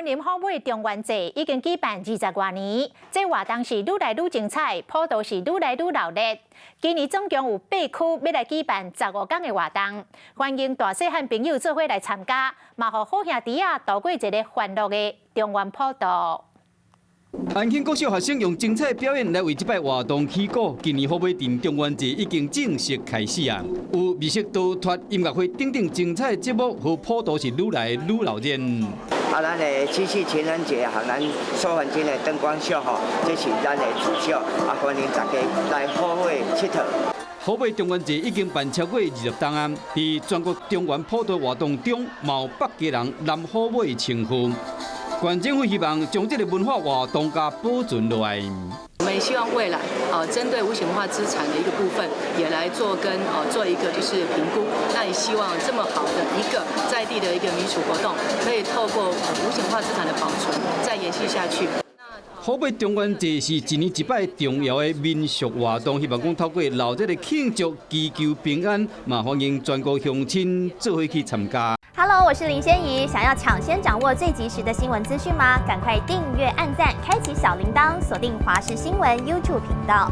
林好尾中元節已經舉辦20外年，這活動是愈來愈精彩，普渡是愈來愈鬧熱。今年總共有八區欲來舉辦15天的活動，歡迎大細漢朋友做伙來參加，嘛予好兄弟仔度過一个歡樂的中元普渡。安慶國小學生用精彩表演來為這擺活動起鼓。今年虎尾鎮中元節已經正式開始啊！有密室逃脫、音樂會等等精彩節目，予普渡是愈來愈鬧熱。啊，咱的七夕情人節，和咱蘇環境的燈光秀吼，這是咱的主秀，啊，歡迎大家來虎尾𨑨迌。虎尾中元節已經辦超過20冬啊！佇全國中元普渡活動中，嘛有北家人南虎尾稱號。縣政府希望將這个文化活動共保存落來。我們也希望未來啊，針對無形文化資產的一個部分，也來做跟啊做一個就是評估。那也希望這麼好的一個在地的一個民俗活動，可以透過無形文化資產的保存，再延續下去。虎尾中元節是一年一擺重要的民俗活動，希望講透過鬧熱的慶祝，祈求平安，嘛歡迎全國鄉親做伙去參加。 Hello，我是林仙怡，想要搶先掌握最及時的新聞資訊嗎？趕快訂閱、按讚、開啟小鈴鐺，鎖定華視新聞 YouTube 頻道。